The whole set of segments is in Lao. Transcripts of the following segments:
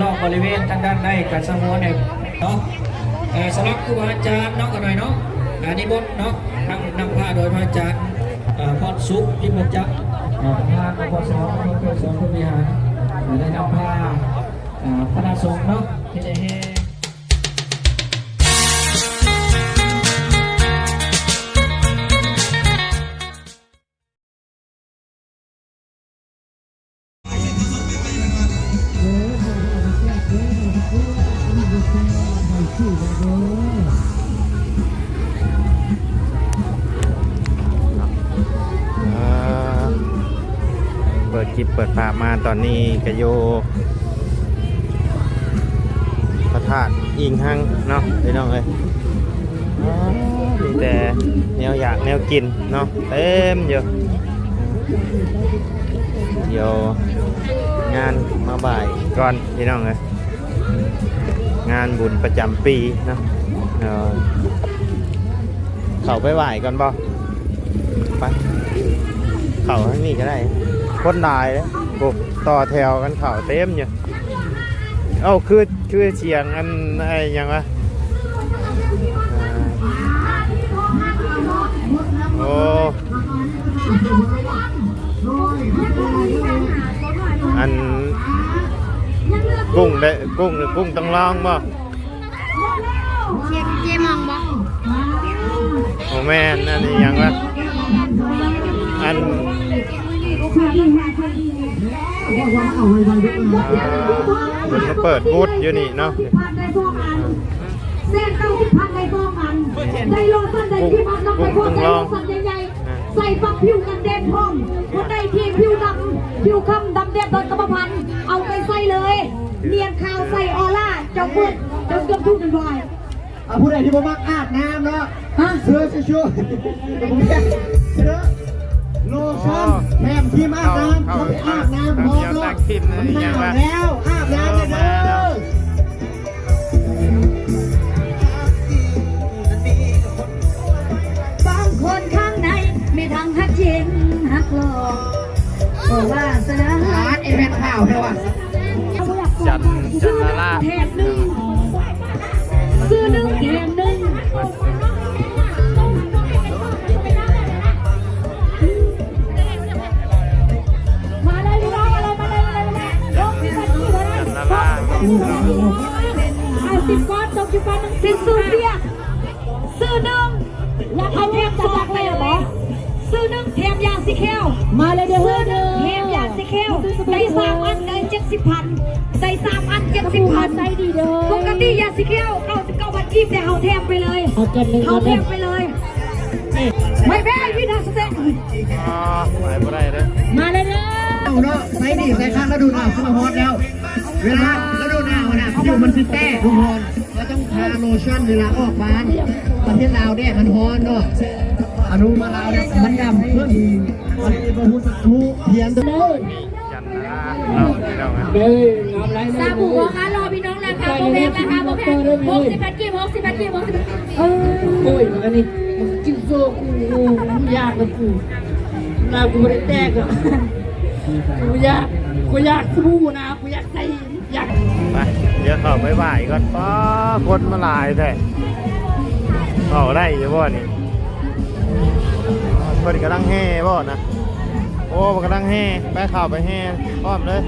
ນອກບໍລິເວນທາງດ້ານໃນກະສະຫງວນໃຫ້ເນາະ. ເອີ ສຳລັບຄູບາອາຈານເນາະ ຂະໜ້ອຍເນາະ ອາ ນິມົນເນາະ ນຳ ນຳພາໂດຍພະອາຈານ ເອີ ພອນສຸກ ພິມມະຈັກ ເອີ ປະທານ ປກສ ເມືອງໄກສອນພົມວິຫານ ເອີ ໄດ້ນຳພາ ເອີ ຄະນະສົງເນາະ ທີ່ໄດ້ແຫ່ ເປີດຄລິບເປີດພາບມາຕອນນີ້ກະຢູ່ ພະທາດອີງຮັງເນາະ ພີ່ນ້ອງເອີຍ. ອໍ ມີແຕ່ແນວຢາກແນວກິນເນາະ ເຕັມຢູ່. ດຽວງານມາບ່າຍກ່ອນ ພີ່ນ້ອງເອີຍ ງານບຸນປະຈຳປີເນາະ. ເອີ ເຂົ້າໄປໄຫວ້ກ່ອນບໍ່? ໄປ ເຂົ້າທາງນີ້ກະໄດ້ ຄົນຫຼາຍເດ້ ໂອ້ ຕໍ່ແຖວກັນເຂົ້າເຕັມຢູ່. ເອົ້າ ຄື ຄືສຽງອັນ ໄອ້ຫຍັງວະ ໂອ້ ອັນ ກຸ້ງໄດ້ ກຸ້ງ ກຸ້ງຕ້ອງລອງບໍ່? ເຈ ເຈມອງບໍ່? ບໍ່ແມ່ນ ອັນນີ້ຫຍັງວະ ອັນ ເພິ່ນມາເປີດບູດຢູ່ນີ້ເນາະ. ແສນເກົ້າສິບພັນໃນສອງອັນ ໄດ້ໂລຊັນ ໄດ້ຄຣີມອັບ ນຳໄປພ້ອມ ໄດ້ໂລຊັນໃຫຍ່ໆ ໃສ່ປັບຜິວກັນແດດພ້ອມ. ຄົນໃດທີ່ຜິວດຳ ຜິວຄ້ຳ ດຳແດດ ດອນກຳມະພັນ ເອົາໄປໃສ່ເລີຍ ນຽນຂາວ ໃສ່ອອລ່າ ເຈົ້າເປີດ ເຈົ້າເກືອບທຸກແມ່ນບໍ່ອ້າຍ? ອ່າ ຜູ້ໃດທີ່ບໍ່ມັກອາບນ້ຳເນາະ ຮະ ເສື້ອ ເສື້ອ ເສື້ອ ໂລຊັນ ອໍ ແຖມຄຣີມອາບນ້ຳ ເຂົ້າ ເຂົ້າ ເຂົ້າໄປອາບນ້ຳພ້ອມເນາະ ແຕ່ງຄຣີມ ມັນໜາວແລ້ວ ອາບນ້ຳແດ່ເດີ. ບາງຄົນຂ້າງໃນ ມີທັງຮັກຈິງຮັກຫຼອກ ກໍວາສະໜາ ອາດ ເອແພນຂາວແທ້ວ່າ ຈັນ ຈັນລາລາ ແຖມໜຶ່ງ ຊື້ໜຶ່ງແຖມໜຶ່ງ ມາເລີຍພີ່ນ້ອງ ມາເລີຍ ມາເລີຍ ມາເລີຍ ມາເລີຍ ຫົກສິບບາດກີບເທົ່ານັ້ນ ຫົກສິບບາດກີບເທົ່ານັ້ນ ເອົາສິບກ້ອນ ຕົກຢູ່ກ້ອນໜຶ່ງ ສິ້ນສຸດວຽກ ຊື້ໜຶ່ງ ຢາກເອົາແຖມສອງເລີຍບໍ? ຊື້ໜຶ່ງແຖມຢາສີແຂ້ວ ມາເລີຍເດີ ຊື້ໜຶ່ງແຖມຢາສີແຂ້ວ ໄດ້ສາມອັນ ໄດ້ເຈັດສິບພັນ ໄດ້ສາມອັນ ເຈັດສິບພັນ ປົກກະຕິຢາສີແຂ້ວ ເກົ້າສິບເກົ້າພັນກີບ ແຕ່ເຮົາແຖມໄປເລີຍ ເຮົາແຖມໄປເລີຍ ໄປແພ້ຢູ່ນະສະເຕ ອໍ ໄປບໍ່ໄດ້ເດີ ມາເລີຍເດີ ເອົາເນາະ ໃສ່ດີໃສ່ຄັກ ລະດູໜາວຊິມາຮອດແລ້ວ ເວລາລະດູໜາວຫັ້ນນະ ຜິວມັນຊິແຕກທຸກຄົນ ເຮົາຕ້ອງທາໂລຊັນເວລາອອກບ້ານ ປະເທດລາວແດດມັນຮ້ອນເນາະ ອານຸມາລາວເນຍມັນດຳຂຶ້ນ ອັນນີ້ບໍ່ຮູ້ຈັກຮູ້ພຽງແຕ່ ຈັນນາລາເນາະ ພີ່ນ້ອງເອີຍ ເດີ ງາມຫຼາຍ ສາບູບໍ່ຄະ ລໍພີ່ນ້ອງລາຄາບໍ່ແພງ ລາຄາບໍ່ແພງ ຫົກສິບພັນກີບ ຫົກສິບພັນກີບ ຫົກສິບພັນກີບ ເອີ ໂອ້ຍ ອັນນີ້ກິນໂຊກູ ຢາກລະກູ ໜ້າກູບໍ່ໄດ້ແຕກດອກ ກູຢາກ ກູຢາກສະບູນະ ກູຢາກໃສ່ ຢາກ ໄປ ດຽວເຂົ້າໄປໄຫວ້ກ່ອນ ປ້າ ຄົນມາຫຼາຍແທ້ ເຂົ້າໄດ້ຢູ່ບໍ່ນີ້? ເພິ່ນກຳລັງແຫ່ບໍ່ນະ? ໂອ້ ເພິ່ນກຳລັງແຫ່ ໄປເຂົ້າໄປແຫ່ພ້ອມເລີຍ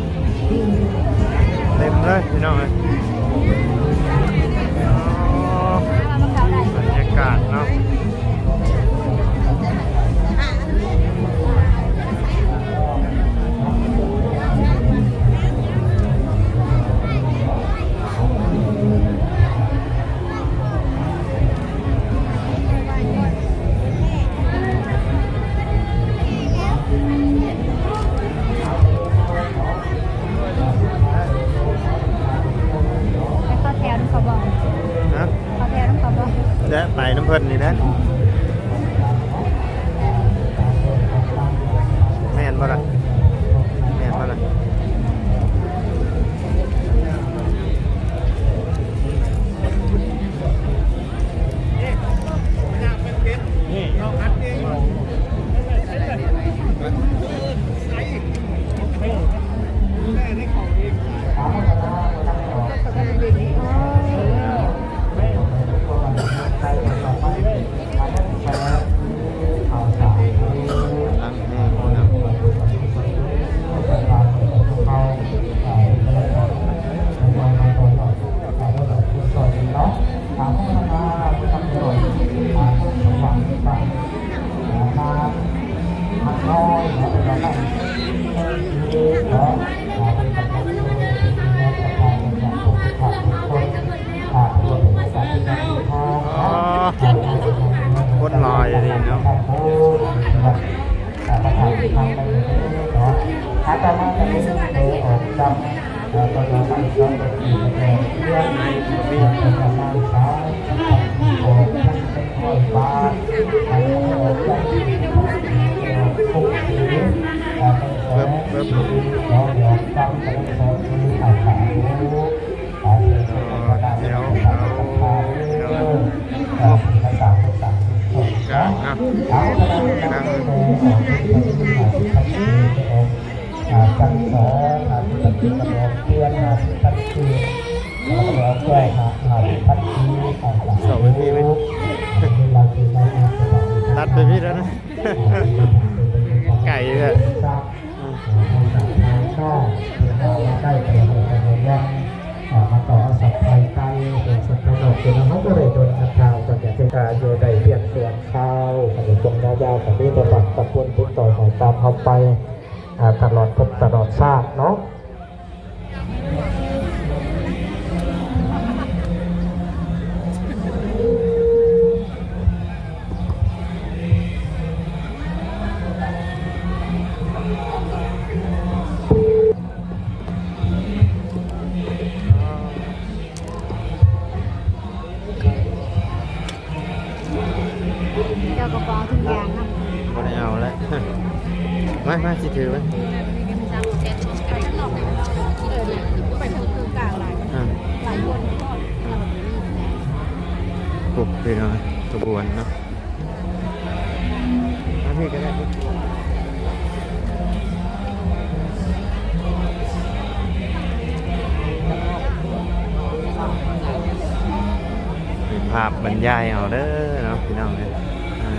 ເຕັມເລີຍພີ່ນ້ອງເອີຍ ອໍ ບັນຍາກາດເນາະ. ໄປເຂົ້າແຖວນຳເຂົາບໍ່? ຮະ? ເຂົ້າແຖວນຳເຂົາບໍ່? ແລະ ໄປນຳເພິ່ນນີ້ແຫຼະ ແມ່ນບໍ່ລະ? ແມ່ນບໍ່ລະ? ນີ້. ສະບາຍດີ ສະບາຍດີ ເບິ່ງ ເບິ່ງ ດຽວເຮົາ ເຮົາ ກາງເນາະ ກາງ ອ່າ ຊັ້ນສອງ ຫ້າສິບພັນກີບ ເດືອນ ຫ້າສິບພັນກີບ ແລ້ວກໍແກ້ ຫ້າສິບພັນກີບ ເຂົ້າໄປພີ້ໄວ້ ຕັດໄປພີ້ແລ້ວນະ ໄກເດີ ອ່າ ມາຕໍ່ສັບໄພໃຕ້ ເປັນສັບພະນອກ ເປັນເຮົາກໍໄດ້ດົນກັນຂ່າວກັນ ຢ່າເປັນການຢູ່ໄດ້ພຽງຊົ່ວຄາວ ອັນນີ້ຕົງຍາວໆ ກໍມີແຕ່ຝາກຂອບຄຸນຕິດຕໍ່ໃຫ້ຕາມເຮົາໄປ ອ່າ ຕະຫຼອດພົບຕະຫຼອດຊາດເນາະ. ເຈົ້າກໍບໍ່ເອົາຖົງຢາງນຳ ບໍ່ໄດ້ເອົາແລ້ວ ມາ ມາ ຊິຖືໄວ້ ໄປເທິງກາງຫຼາຍ ອ່າ ຫຼາຍຄົນ ໂອ້ ເປັນຂະບວນເນາະ. ມາພີ້ກໍໄດ້ ເປັນພາບບັນຍາຍເອົາເດີເນາະ ພີ່ນ້ອງເອີຍ ເອີ.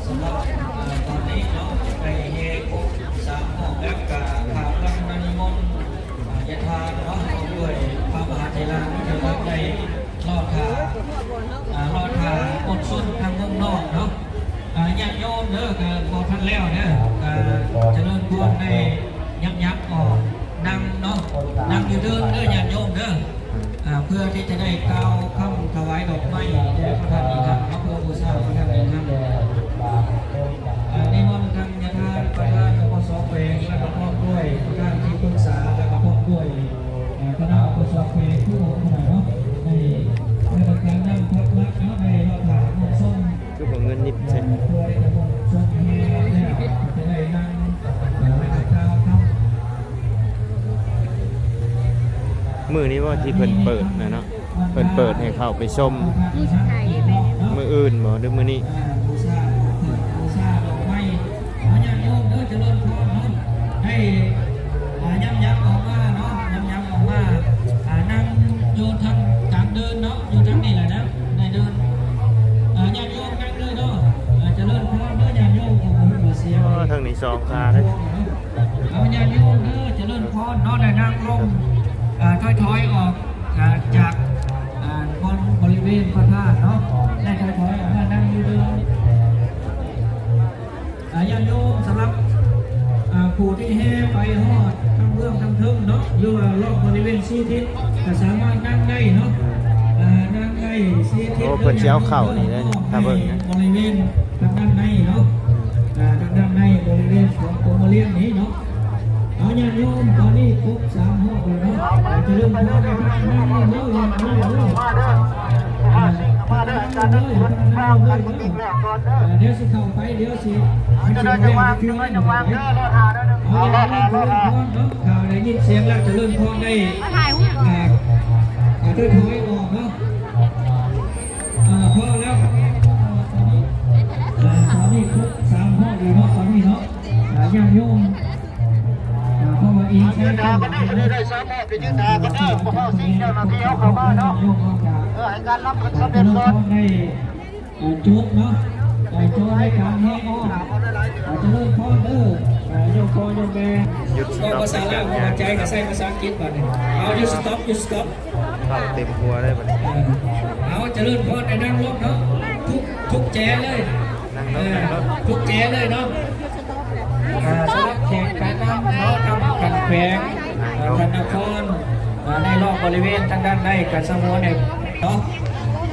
ສຳລັບ ອ່າ ຕອນນີ້ເນາະ ໄດ້ແຫ່ຄົບສາມຮອບແລ້ວ ກະຂ້າມລຳນະນິມົນ ອ່າ ຍາທານເນາະ ພ້ອມດ້ວຍພະມະຫາເຖລະ ເດີນທາງໄດ້ ລໍຖ້າ ອ່າ ລໍຖ້າອົດຊົນທາງວົງນອກເນາະ ອ່າ ຍາດໂຍມເດີ ກະບໍ່ທັນແລ້ວເດີ ກະຈະເລີນພອນ ໄດ້ຫຍັບໆອອກນັ່ງເນາະ ນັ່ງຢູ່ເທິງເດີ ຍາດໂຍມເດີ ອ່າ ເພື່ອທີ່ຈະໄດ້ກ່າວຄຳຖວາຍດອກໄມ້ແດ່ພະທາດອີທັງເນາະ ເພື່ອບູຊາພະທາດອີທັງ ອ່າ ນິມົນທາງຍາທານ ປະທານ ປກສ ແຂວງ ແລະກໍພ້ອມດ້ວຍປະທານທີ່ປຶກສາ ແລະກໍພ້ອມດ້ວຍ ອ່າ ຄະນະ ປກສ ແຂວງ ຜູ້ອອກການເນາະ ໃນ ໃນການນຳພັກລັດເນາະ ໃນລອບຖາມມວນຊົນ ຄືບໍ່ເງິນນິດໃສ່ ເພື່ອທີ່ຈະມວນຊົນແຫ່ແລ້ວ ຈະໄດ້ນຳ ອ່າ ກ່າວຄຳ ມື້ນີ້ບໍ່ທີ່ເພິ່ນເປີດນະເນາະ ເພິ່ນເປີດໃຫ້ເຂົ້າໄປຊົມ ມື້ສຸດທ້າຍເດ້ ມື້ອື່ນບໍ່ ຫຼືມື້ນີ້? ບູຊາ ບູຊາດອກໄມ້ ອ່າ ຍາດໂຍມເດີ ຈະເລີນພອນເນາະ ໃຫ້ ອ່າ ຫຍັບໆອອກມາເນາະ ຫຍັບໆອອກມາ ອ່າ ນັ່ງຢູ່ທາງກາງເດີ່ນເນາະ ຢູ່ທາງນີ້ແຫຼະນະ ໃນເດີ່ນ ອ່າ ຍາດໂຍມນັ່ງເລີຍເນາະ ອ່າ ຈະເລີນພອນເດີ ຍາດໂຍມ ໂອ້ ທາງນີ້ສອງຂາເດ້ ເອົາ ຍາດໂຍມເດີ ຈະເລີນພອນເນາະ ໄດ້ນັ່ງລົງ ອ່າ ຖອຍໆອອກ ອ່າ ຈາກ ອ່າ ບ່ອນບໍລິເວນພະທາດເນາະ ໄດ້ຖອຍໆອອກມານັ່ງຢູ່ເດີ່ນ ອ່າ ຍາດໂຍມ ສຳລັບ ອ່າ ຜູ້ທີ່ແຫ່ໄປຮອດທາງເບື້ອງທາງເທິງເນາະ ຫຼືວ່າລອບບໍລິເວນສີ່ທິດ ກໍສາມາດນັ່ງໄດ້ເນາະ ອ່າ ນັ່ງໄດ້ສີ່ທິດ ໂອ້ ເພິ່ນຊິເອົາເຂົ້ານີ້ເດ້ ຖ້າເບິ່ງນະ ບໍລິເວນທາງດ້ານໃນເນາະ ອ່າ ທາງດ້ານໃນບໍລິເວນຂອງກົມມະລຽນນີ້ເນາະ. ເອົາ ຍາດໂຍມ ຕອນນີ້ຄົບສາມຮອບແລ້ວເນາະ ຈະເລີ່ມພອນໃນທາງນັ້ນເດີ ຍາດໂຍມເດີ ມາເດີ ມາເດີ ອາຈານເດີ ເດີ ດຽວຊິເຂົ້າໄປ ດຽວຊິ ຈະໄດ້ຈັງຫວະ ຈະໄດ້ຈັງຫວະເດີ ລໍຖ້າເດີ ລໍຖ້າ ລໍຖ້າ ເນາະ ຖ້າໄດ້ຍິນສຽງແລ້ວ ຈະເລີ່ມພອນໄດ້ ອ່າ ອ່າ ເດີນຖອຍອອກເນາະ ອ່າ ພໍແລ້ວ ຕອນນີ້ ອ່າ ຕອນນີ້ຄົບສາມຮອບແລ້ວເນາະ ຕອນນີ້ເນາະ ອ່າ ຍາດໂຍມ ອ່າ ເພາະວ່າອີງໃສ່ ໄດ້ສາມຮອບ ໄປຢືນຖ້າກັນເດີ ບໍ່ເຮົາຊິເຈົ້າໜ້າທີ່ເຮົາເຂົ້າມາເນາະ ເອີ ໃຫ້ການນຳກັນສຳເລັດກ່ອນ ໄດ້ ອ່າ ຈົບເນາະ ໄດ້ຈົບໃນການແຫ່ອອກ ອ່າ ຈະເລີນພອນເດີ ໂຍມພໍ່ໂຍມແມ່ ເວົ້າພາສາລາວບໍ່ເຂົ້າໃຈກໍໃຊ້ພາສາອັງກິດບາດນີ້. ເອົາ ຢຸດ ສະຕັອບ ຢຸດ ສະຕັອບ. ເຂົ້າເຕັມຫົວເລີຍບາດນີ້. ເອີ ເອົາ ຈະເລີນພອນ ໃຫ້ນັ່ງລົງເນາະ ທຸກ ທຸກແຈເລີຍ. ນັ່ງລົງ ເອີ ນັ່ງລົງ ທຸກແຈເລີຍເນາະ. ອ່າ ສຳລັບແຂກການນຳເນາະ ນຳຂັ້ນແຂວງ ເອີ ຂັ້ນນະຄອນ ອ່າ ໃນຮອບບໍລິເວນທາງດ້ານໃນກະສະຫງວນເນາະ.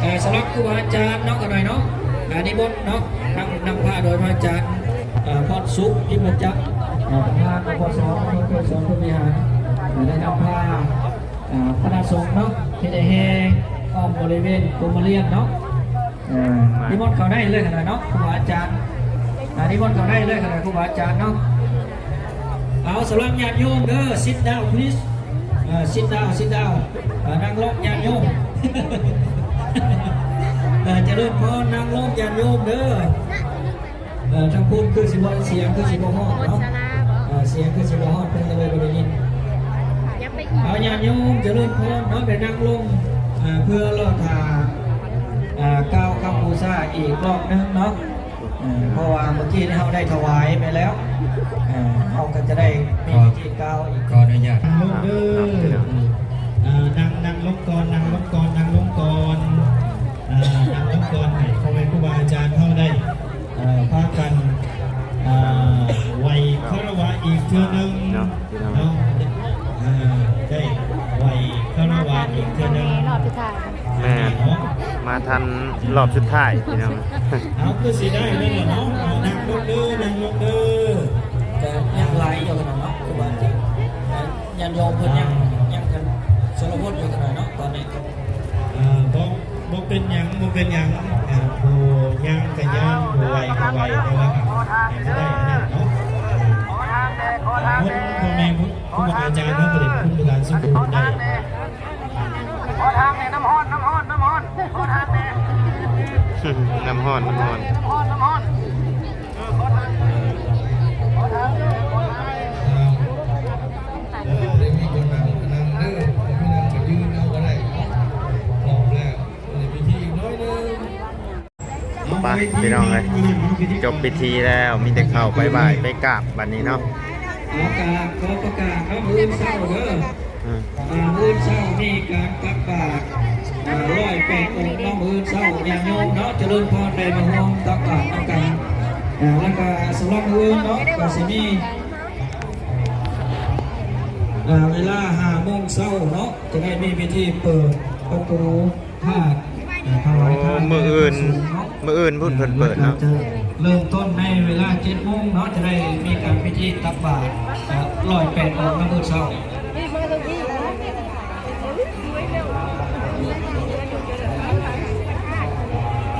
ເອີ ສຳລັບຄູບາອາຈານເນາະ ຂະໜ້ອຍເນາະ ອ່າ ນິມົນເນາະ ນຳ ນຳພາໂດຍພະອາຈານ ເອີ ພອນສຸກ ພິມະຈັກ ເອີ ປະທານ ອພສ ເມືອງໄກສອນພົມວິຫານ ໄດ້ນຳພາ ເອີ ຄະນະສົງເນາະ ທີ່ໄດ້ແຫ່ອ້ອມບໍລິເວນກົມມະລຽນເນາະ. ເອີ ນິມົນເຂົ້າໃນເລີຍກໍໄດ້ເນາະ ຄູບາອາຈານ. ອ່າ ນິມົນເຂົ້າໃນເລີຍກໍໄດ້ ຄູບາອາຈານເນາະ. ເອົາ ສຳລັບຍາດໂຍມເດີ sit down please. ເອີ sit down sit down. ເອີ ນັ່ງລົງຍາດໂຍມ. ເອີ ຈະເລີນພອນ ນັ່ງລົງຍາດໂຍມເດີ. ເອີ ທາງພຸ້ນຄືຊິບໍ່ ສຽງຄືຊິບໍ່ຮອດເນາະ. ເອີ ສຽງຄືຊິບໍ່ຮອດ ເພິ່ນກໍເລີຍບໍ່ໄດ້ຍິນ. ເອົາ ຍາດໂຍມຈະເລີນພອນເນາະ ໄດ້ນັ່ງລົງ ເພື່ອລໍຖ້າ ເອີ ກ່າວຄຳບູຊາອີກຮອບໜຶ່ງເນາະ. ເອີ ເພາະວ່າເມື່ອກີ້ນີ້ເຮົາໄດ້ຖວາຍໄປແລ້ວ ເອີ ເຮົາກໍຈະໄດ້ມີພິທີກ່າວອີກ. ຂໍອະນຸຍາດ ນັ່ງລົງເດີ ເອີ ນັ່ງ ນັ່ງລົງກ່ອນ ນັ່ງລົງກ່ອນ ນັ່ງລົງກ່ອນ ເອີ ນັ່ງລົງກ່ອນ ໃຫ້ພໍ່ແມ່ຄູບາອາຈານເຮົາໄດ້ ເອີ ພາກັນ ເອີ ໄຫວ້ຄາລະວະອີກເທື່ອໜຶ່ງເນາະ ເນາະ ພີ່ນ້ອງ ເອີ ໄດ້ໄຫວ້ຄາລະວະອີກເທື່ອໜຶ່ງ. ແມ່ນ ມາທັນຮອບສຸດທ້າຍພີ່ນ້ອງ. ເອົາ ຄືຊິໄດ້ແລ້ວເນາະ ນັ່ງລົງເດີ ນັ່ງລົງເດີ. ກໍຍັງຫຼາຍຢູ່ເນາະ ຄູບາອາຈານ ຍາດໂຍມເພິ່ນຍັງ ຍັງກັນຊົນລະບົດຢູ່ຂະໜ້ອຍເນາະ ຕອນນີ້. ເອີ ບໍ່ ບໍ່ເປັນຫຍັງ ບໍ່ເປັນຫຍັງ ເອີ ຜູ້ຍ່າງກໍຍ່າງ ຜູ້ໄຫວ້ກໍໄຫວ້ ແຕ່ວ່າກໍຍັງບໍ່ໄດ້ອັນນັ້ນເນາະ. ເອີ ຂອບຄຸນພໍ່ແມ່ຄູບາອາຈານເນາະ ທີ່ເປັນຄຸນບູຊາສົມບູນໄດ້. ຂໍທາງແດ່ ນ້ຳຮ້ອນ ນ້ຳຮ້ອນ ນ້ຳຮ້ອນ ຂໍທາງແດ່ ນ້ຳຮ້ອນ ນ້ຳຮ້ອນ ນ້ຳຮ້ອນ ນ້ຳຮ້ອນ. ເອີ ຂໍທາງແດ່ ຂໍທາງແດ່ ຂໍທາງແດ່. ເອີ ໄດ້ມີຄົນນັ່ງ ນັ່ງເດີ ຜູ້ນັ່ງກໍຢືນເອົາກໍໄດ້. ພ້ອມແລ້ວ ໃນພິທີອີກໜ້ອຍໜຶ່ງ. ໄປພີ່ນ້ອງເອີຍ ຈົບພິທີແລ້ວ ມີແຕ່ເຂົ້າໄປໄຫວ້ໄປກາບບັດນີ້ເນາະ. ເອົາ ກະຂໍປະກາດເນາະ ມື້ອື່ນເຊົ້າເດີ ອືມ ອ່າ ມື້ອື່ນເຊົ້າມີການຕັກບາດ ອ່າ ຮ້ອຍແປດອົງເນາະ ມື້ອື່ນເຊົ້າ ຍາດໂຍມເນາະ ຈະເລີນພອນ ໄດ້ມາຮ່ວມຕັກບາດນຳກັນ. ອ່າ ແລ້ວກະສຳລັບມື້ອື່ນເນາະ ກະຊິມີ ອ່າ ເວລາຫ້າໂມງເຊົ້າເນາະ ຈະໄດ້ມີພິທີເປີດປະຕູ ທາດ ເອີ ຖວາຍທານ ມື້ອື່ນ ມື້ອື່ນພຸ້ນເພິ່ນເປີດເນາະ ແລ້ວກໍຈະເລີ່ມຕົ້ນໃນເວລາເຈັດໂມງເນາະ ຈະໄດ້ມີການພິທີຕັກບາດ ເອີ ຮ້ອຍແປດອົງໃນມື້ເຊົ້າ.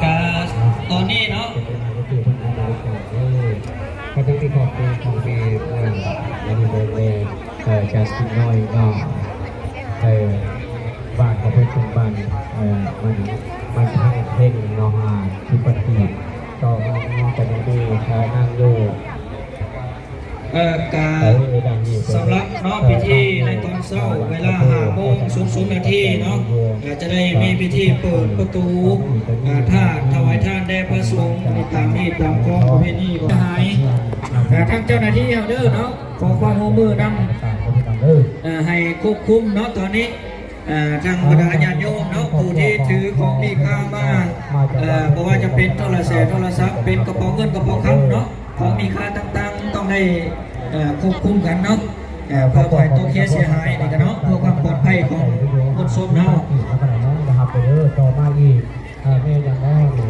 ກະຕອນນີ້ເນາະ ເອີ ເອີ ຈາກຊິງນ້ອຍເນາະ ເອີ ບ້ານຂອງເພິ່ນເປັນບ້ານ ເອີ ມັນ ມັນທາງເພັງເນາະ ອ່າ ທີ່ປະທີບ ຕໍ່ມາກໍຈະມີ ເອີ ນາງຢູ່ ເອີ ກະ ເອີ ສຳລັບເນາະ ພິທີໃນຕອນເຊົ້າ ເວລາຫ້າໂມງສູນນາທີເນາະ ກະຈະໄດ້ມີພິທີເປີດປະຕູ ເອີ ທາດ ຖວາຍທານແດ່ພະສົງ ຕາມຮີດຕາມຄອງປະເພນີ ທາງເຈົ້າໜ້າທີ່ເຮົາເດີເນາະ ຂໍຄວາມຮ່ວມມືນຳ ເອີ ໃຫ້ຄວບຄຸມເນາະ ຕອນນີ້ ເອີ ທາງບັນດາຍາດໂຍມເນາະ ຜູ້ທີ່ຖືຂອງມີຄ່າມາ ເອີ ບໍ່ວ່າຈະເປັນໂທລະແສໂທລະສັບ ເປັນກະເປົາເງິນກະເປົາຄຳເນາະ ຂອງມີຄ່າຕ່າງໆ ຕ້ອງໄດ້ ເອີ ຄວບຄຸມກັນເນາະ ເອີ ເພື່ອບໍ່ໃຫ້ຕົກເສຍຫາຍນີ້ກະເນາະ ເພື່ອຄວາມປອດໄພຂອງຄົນຊົນເຮົາ. ຕໍ່ມາອີກ ເອີ ແມ່ນຫຍັງເນາະນີ້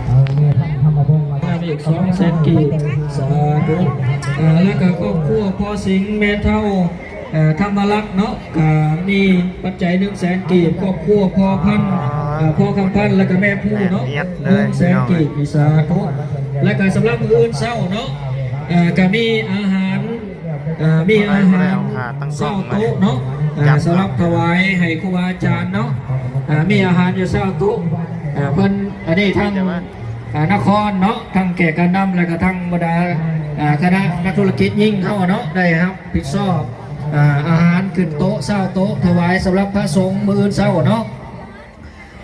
ເອົາແມ່ທຳ ທຳມະພົງມາ ອີກສອງແສນກີບ ສາທຸ ເອີ ແລ້ວກະຄອບຄົວພໍ່ສິງ ແມ່ເຖົ້າ ເອີ ທຳມະລັດເນາະ ກະມີປັດໄຈໜຶ່ງແສນກີບ ຄອບຄົວພໍ່ພັນ ເອີ ພໍ່ຄຳພັນ ແລ້ວກະແມ່ພູເນາະ ໜຶ່ງແສນກີບ ສາທຸ ແລ້ວກະສຳລັບມື້ອື່ນເຊົ້າເນາະ ເອີ ກະມີອາຫານ ເອີ ມີອາຫານຊາວໂຕະເນາະ ເອີ ສຳລັບຖວາຍໃຫ້ຄູບາອາຈານເນາະ ເອີ ມີອາຫານຢູ່ຊາວໂຕະ ເອີ ເພິ່ນ ອັນນີ້ທາງ ເອີ ນະຄອນເນາະ ທັງແຂກການນຳ ແລ້ວກະທັງບັນດາ ເອີ ຄະນະນັກທຸລະກິດຍິງເຮົາເນາະ ໄດ້ຮັບຜິດຊອບ ເອີ ອາຫານຂຶ້ນໂຕະຊາວໂຕະ ຖວາຍສຳລັບພະສົງມື້ອື່ນເຊົ້າເນາະ.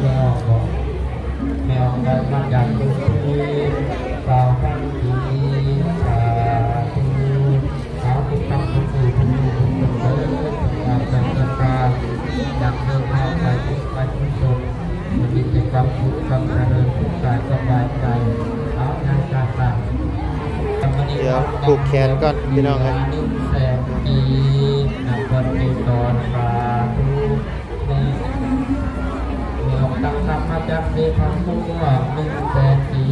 ແລ້ວກໍແມ່ອອກໄດ້ມາຈາກໂລກນີ້ ກ່າວຄຳດີ ສາທຸ ເອົາ ຕິດຕາມຜູ້ທີ່ເປັນເດີ ເປັນການເປັນການ ຢາກເດີນທາງໄປ ໄປທີ່ສຸດ ມີແຕ່ຄວາມສຸກຄວາມຈະເລີນ ສຸກກາຍສະບາຍໃຈ ເອົາ ນາງກາສັນ ດຽວຜູກແຂນກ່ອນພີ່ນ້ອງເອີຍ ໜຶ່ງແສນກີບ ນຳເພິ່ນໄປສອນ ສາທຸ ແມ່ ແມ່ອອກຕັກຊັບມາຈາກເຊພັງມ່ວງ ໜຶ່ງແສນກີ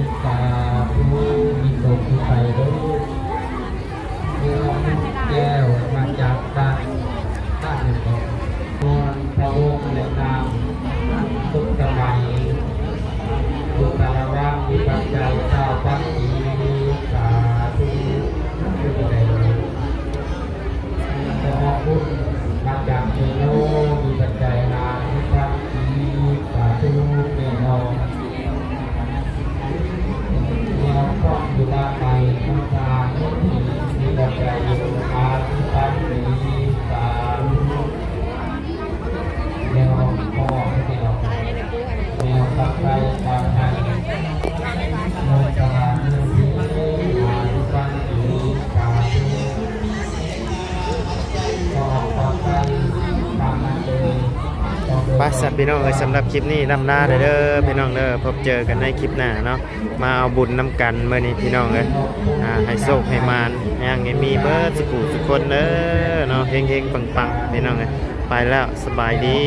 ບ ສາທຸ ມີໂຊກມີໄຊເດີ ແມ່ອອກແກ້ວມາຈາກບ້ານ ບ້ານຫຍັງເກາະ ພະອົງໃນນາມສຸກສະໄໝ ບຸດຕະລະວັງ ມີປັດໄຈເກົ້າ ຊັ້ນພີ່ນ້ອງເອີຍ ສຳລັບຄລິບນີ້ລ່ຳລາເດີພີ່ນ້ອງເດີ ພົບເຈີກັນໃນຄລິບໜ້າເນາະ ມາເອົາບຸນນຳກັນມື້ນີ້ພີ່ນ້ອງເອີຍ ອ່າ ໃຫ້ໂຊກໃຫ້ໝານ ໃຫ້ຮັ່ງໃຫ້ມີເບິດສຸຂູສຸຄົນເດີເນາະ ເຮັງໆ ປັງໆ ພີ່ນ້ອງເອີຍ ໄປແລ້ວ ສະບາຍດີ.